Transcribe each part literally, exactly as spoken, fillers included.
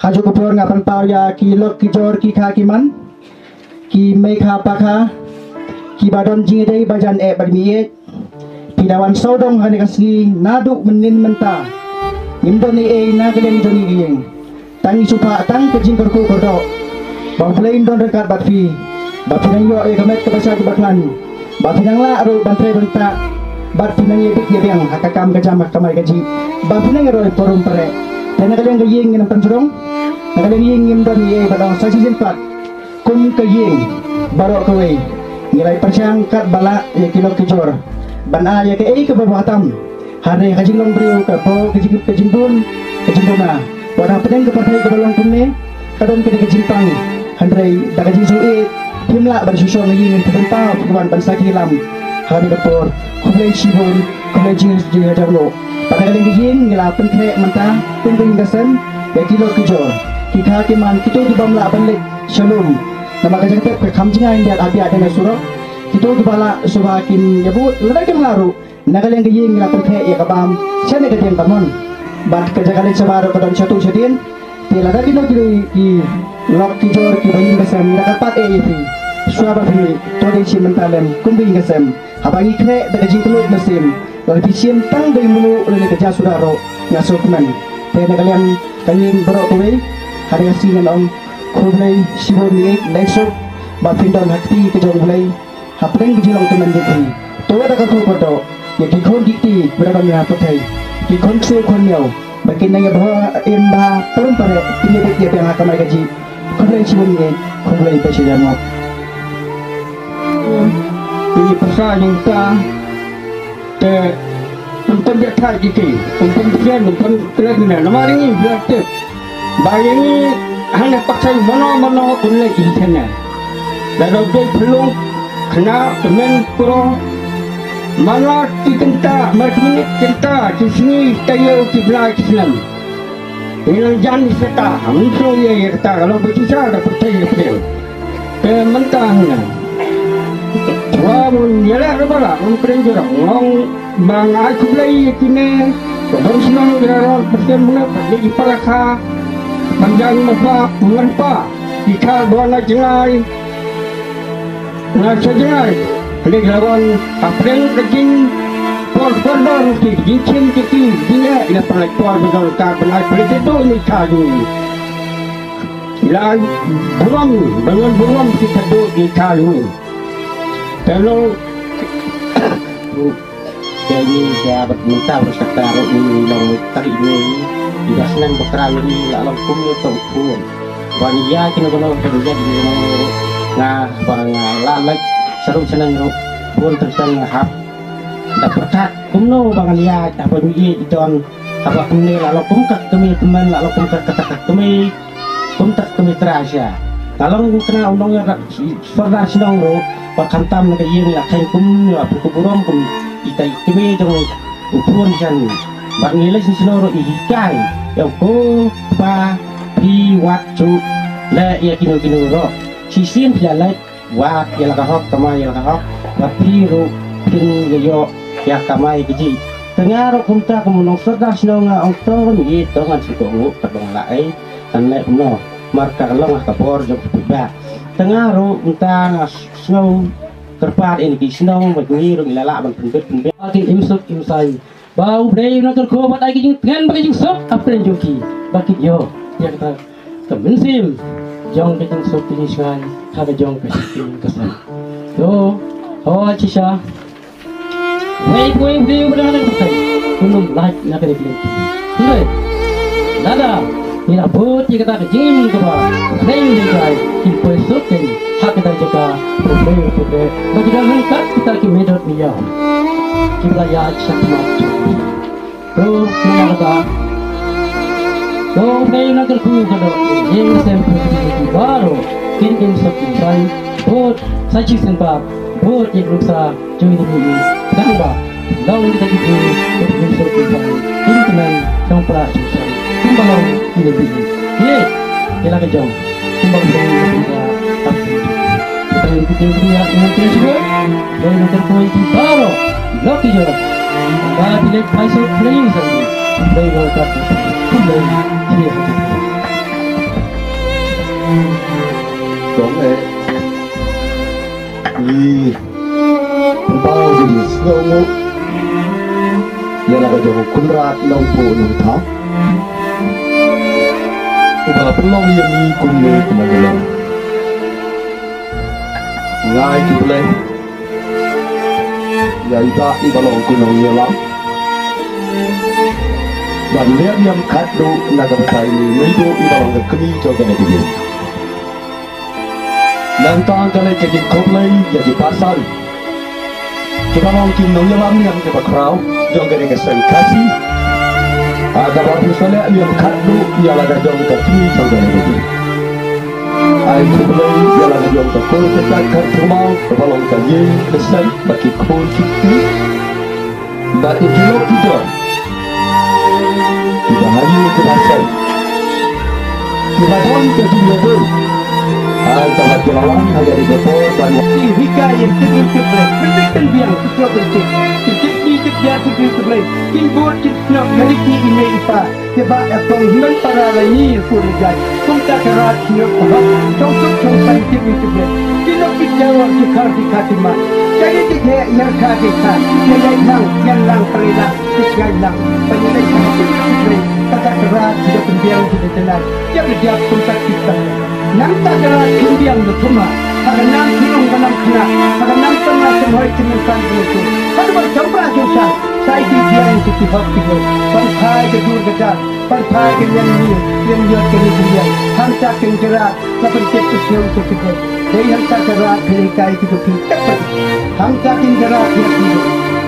Ha kajuh ka por nga pynpaw ïa ki lok ki jor, ki kha ki man, ki mei kha pa kha, kiba don jingïadei ba jan eh bad miej. Phi la wan sawdong ha kane ka sngi naduh mynnin mynta. Ngim don ei ei na ka liang jong ngi ka ïing. Tang ngi shu phah tang ka jingkyrkhu kyrdoh ba U Blei un don ryngkat bad phi, ba phin nang ïoh ïa ka met kaba shait kaba khlaiñ, ba phin nang lah ruh ban trei ban tah, bad phin nang ïabit ïabiang ha ka kam ka jam, ha ka kamai kajih, ba phin nang ïaroi parum pareh. Te na ka liang ka ïing ngin ym pynjrong, na ka liang ïing ngim don ei ei bad ong sa shisien pat. Kum ka ïing baroh kawei, ngi la pyrshang katba lah ïa ki lok ki jor ban ai ïa kaei kaba bha tam. Hynrei ka jinglong briew ka poi ka jing, ka jingbun, ka jingduna. Wat hapdeng ka pyrthei kaba long kumne, ka don kane ka jingpang. Hynrei da ka jingsngewsih, phim lah ban shu shong ha ïing, phi pynpaw, phi wan ban sakhi lam ha kane ka por. Khublei shibun, khublei jing, jinghajar nguh. Bad na ka liang ka ïing ngi la pynkhreh mynta kum ka ïing ka sem ïa ki lok ki jor, ki kha ki man, kito ki bym lah ban leit sha lum namar ka jingtep ka kham jngai ïa, ïa, ïa ka surok. Kito kiba lah shuwa kin ïabud, lada kim lah ruh, na ka liang ka ïing ngi la pynkhreh ïa ka bam shane ka dieng kamon. Bad ka jaka leit shabar ruh ka don shatu shadien. Te lada kino kino ki lok ki jor kiba ïing ka sem ngi la kyrpad eh ïa phi, shuwa ba phi mih, to dei shi mynta lem kum ka ïing ka sem. Haba ngi khreh da ka jingkyllut mynsiem, lada phi shim tang da i mluh lane ka ja suda ruh, nga sngewkmen. Te na ka liang ka ïing baroh kawei, ha kane ka sngi ngan ong khublei shibun ïa ka jingsuk ba phin don ha kti ka jong U Blei. Hapdeng ka jinglong tymmen jong phi, to da ka kyrkhu kyrdoh ïa ki khun ki kti kiba don ha pyrthei, ki khun ksiew khun miaw, ba kin nang ïabha im bha parum pareh, kin ïabit ïabiang ha kamai kajih. Khublei shibun ïa, khublei ba shi ïa mot. Ki pyrsa jong ka te, ym pynbiang thait ïa ki, ym pynbiang, ym pynbiang ne, namar ngi biang tip ba ïa ngi hangne pat mano mano un leit ïa ki hangne. Lada u dei phyllung, khynnah, tymmen, kro, mano ki kynta, mar ki minit kynta, ki sngi, taïew, ki bnai, ki snem. Ngi nang jan ïa kata, ngim sngew ïa, ïa kata, ka long ba shisha da pyrthei da pyrthei. Te mynta hangne, wa bun ïaleh ruh ba la ngam kren jurong, ngong ba nga ai khublei ïa kine ki don shnong, ki la rot ba shem, mula ba dei ki para kha ban jang ma pa, ngan pa, ki kha ba na jngai. Na ka jngai, lei la wan hapdeng ka jingpor kordor ki jingkhim ki, ki jingeh, la pynlait por ba dang ka pynlait pynlait tu ni ka jong ngi. La burom, ba ngan burom ki ka tu ni ka jong ngi. Te long Te ngi ïa bad mynta bad kata ruh ngi long mut tari ngi. Ïa sneng bakra ngi la long kum ïa to u khun. Ba ngi ïa kino kino ba ngi ïa kino kino ruh nga ba nga la lait sharum shnong ruh bun teng teng nga hap. Da pyrkhat kumno ba ngan ïa haba ngi ïa i don haba kumne la long kum ka kmie tymmen la long kum ka kata ka kmie. Kumta ka mitra sha. Ka long u khynnah u nongïarap sordar shnong ruh, ba khamtam na ka ïing ïa kheiñ kum ïa phi ka burom kum ita i kmie jong u khun shan. Ba ngi leit shnong ruh i hikai ïa u ko pa phi wat shu leh ïa kino kino ruh. Shisien phi ïa leit wat ïa la ka hok, kamai ïa la ka hok, wat phi ruh phin ïa ïoh ïa kamai ka jih. Te nga ruh kumta kum u nongsordar shnong nga ong to ngi to ngan shu kohnguh ka dong la ei. Kan leh kumno, mar ka long ha ka bor jong ka pyrthei. Te nga ruh mynta nga sngew kyrpad ïa ki shnong bad ngi ruh ngi la lah ban pynbit pynbit. Ba kin im suk im saiñ. Ba U Blei un nang kyrkhu ban ai ki jingtngen bad ki jingsuk hapdeng jong ki. Ba kin ïoh ïa kata ka mynsiem jong ka jingsuk ka jingshngaiñ ha ka jong ka shakri ka sem. To, ho shisha. Wei, wei, wei, wei, wei, wei, un ym lait na ka ri Blei. Hynrei lada ngi la bud ïa kata ka jingim kaba Blei u dei jai, kin poi suk kein ha kata ka jaka ba Blei u pynbeit, ba ki dang hangkat kita ki meidoh meiïaw kiba la ïaid shakhmat. To, namar kata, to, Blei u nang kyrkhu ka doh ïa ïing sem pyrthei baroh, kin im suk im saiñ, bud sa shisien pat, bud ïa ka nuksa jong ngi, tang ba long kita ki briew ba ki suk ki jong, ki kmen jong pra jong shan, kumba long ki la bit. Ye, ïa la ka jong, kumba long ki la bit. Kita ki briew ki la bit, ïa ngan kren shuwa, ïa ngan kren shuwa ki baroh, lok ki jong. Ba ki leit phai suk pyrshah sha ki, kumba long ka, kumba long ki. Ong eh, ngi pynpaw ïa ka jingsngewnguh ïa la ka jong u Kynrad Nongbuh Nongthaw, uba la pynlong ïa ngi kumne kumba ngi long. Nga ai khublei ïa i Bah iba long u nongïalam ban leh niam khatduh na ka bynta i Meiduh iba long ka kmie jong kane ka ïing. Nangta ngan ai ka jingkhublei ïa ki basan kiba long ki nongïalam niam kiba khraw jong kane ka seng Khasi, ha kaba pynsleh niam khatduh ïa la ka jong ka kmie jong kane ka ïing. Ai khublei ïa la ka jong ka Kol Kynrad Kharthumaw kaba long ka ïing ka sem bad ki khun ki kti bad ki lok ki jor, kiba ha ïing kiba sem, kiba don ka jingïadei, ai kaba ki la wan ha kane ka por ban wan. Ki hikai ïa ki tip ki blei, ki tip ki biang, ki tip ki tip, ki tip ki tip biang, ki tip ki blei, kin bud kin snoh ïa ki i mei i pa. Ki bah ïa pong hynmen para la ngi ïa kur ïa jai. Kumta ka rat sniewbha hok, shong suk shong saiñ ki mih ki blei. Ki lok ki jawar ki khar ki kha ki mat. Ka ïa ki heh ïa ka ki kha. Ïa ïa lang, ïa lang pare lang, ki ïa lang. Pynïa lang ki mih ki blei. Kata ka rat ki da pynbiang ki da jynai. Ïa ka diap kumta ki kha. Nangta ka rat ki biang da thuma. Ha ka nam ki long ba nam khynnah. Ha ka nam tang na seng hoi ki mynsan ki mynsan. Ha ka ba jam ba jam sa. Sai ki biang ki ki hok ki blei. Ban phai ka dur ka dar. Pynphai ka liang ni, liang ïot ka ni ka liang. Hangta kin Kynrad, la pyntip ka siew ka siew. Dei hangta Kynrad, ka lei kai ki dupi. Hangta kin Kynrad, ïa ki.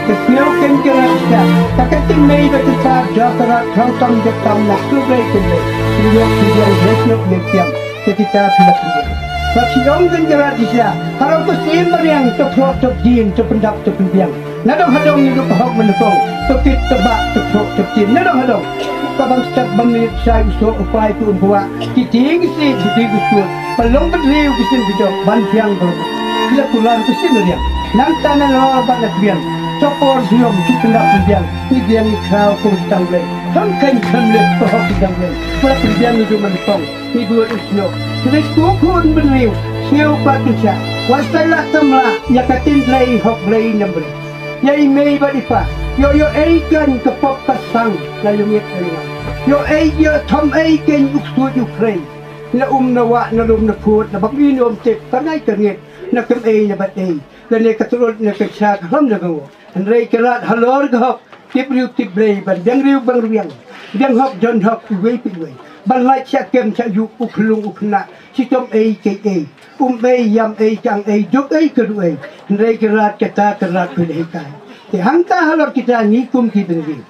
Ka siew kin Kynrad, ïa. Ta ka tin mei ba tin sa, ja Kynrad, khang tam, ja tam, na su blei kin lei. Kin ïot ki liang, ïa siew kin liang. Ka kita phi la kin liang. Ba ki ong kin Kynrad, ïa. Harau ka siem mariang, ka phrok, ka jin, ka pyndap, ka pynbiang. Na dong ha dong ngi ruh ka hok mynnyngkong, to kit to bah to phrok to kit na dong ha dong. Ka bam stet bam miet shai u soh u pai ku um kwah, ki tieng ki siej ki tieng ki skut, ba long bynriew ki sien ki jop ban biang ba long. Ki la kular ki sien riang. Nangta na lor bad na kbiang, chopor biang ki pyndap pynbiang, ngi biang ngi khraw kum ki tang blei. Kham kheiñ kham leh ka hok ki tang blei. Ba la pynbiang ngi ju mynnyngkong, ngi duh u snoh. Ki dei sku khun bynriew, sniew bad pynshah. Wat sa lah tam lah, ïa ka tin blei hok blei nam blei. Ïa i mei bad i pa. Ïoh ïoh ei kan ka pop ka sang la ïoh miet ei. Ïoh ei ïoh thom ei kan u ksuid u khrei. Na um na wah na lum na phut na bam i na um tip ka ngai ka ngit. Na kem ei na bat ei. La ne ka trut na ka sha ka lam na ka ngo. Hynrei ka rat halor ka hok. Tip riu tip blei ban biang riu bang riang. Biang hok jon hok iwei pa iwei. Ban lait sha kem sha yu u khlung u khynnah. Shitom ei kei ei. Um ei, ïam ei, kang ei, juk ei, kadu ei. Hynrei ka rat kata ka rat phi la hikai. Te hangta halor kita ngi kum ki bynriew.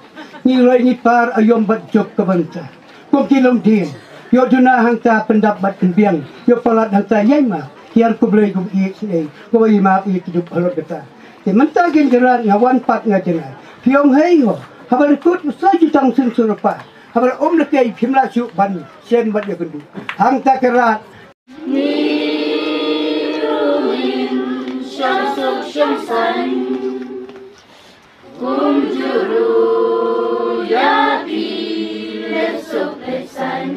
Ngi roi ngi par aïom bad jop ka bynta. Kum ki longdien. Ïoh duna hangta pyndap bad pynbiang. Ïoh palat hangta ïai map. Hiar khublei kum ïeit sngewbha. Khublei map ïeit ki jop halor kata. Te mynta kin ka rat nga wan pat nga jngai. Phi ong hei ho. Haba la kut sa jutang syn surpa. Haba la um la kei phim lah shuh ban shem bad ïakynduh. Hangta ka rat. Ngi ruh ngin shong suk shong saiñ. Kumjuh ruh ïa phi leit suk leit saiñ.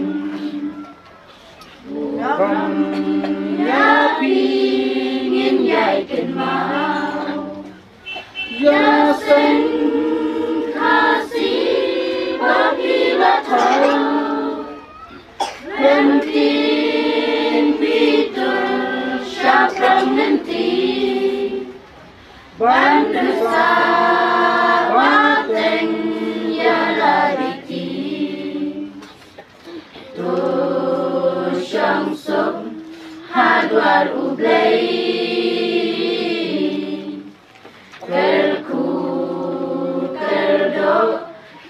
Kum ïa phi ngin ïai kynmaw. Ïa seng Khasi ba phi la thaw. Lynti phi tur shaphrang lynti. Ban pynsawa teng ïa la ki. To shong suk ha dwar U Blei. Kyrkhu kyrdoh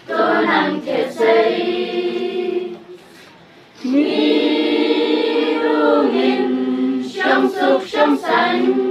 to nang thied sei. Ngi ruh ngin shong suk shong saiñ.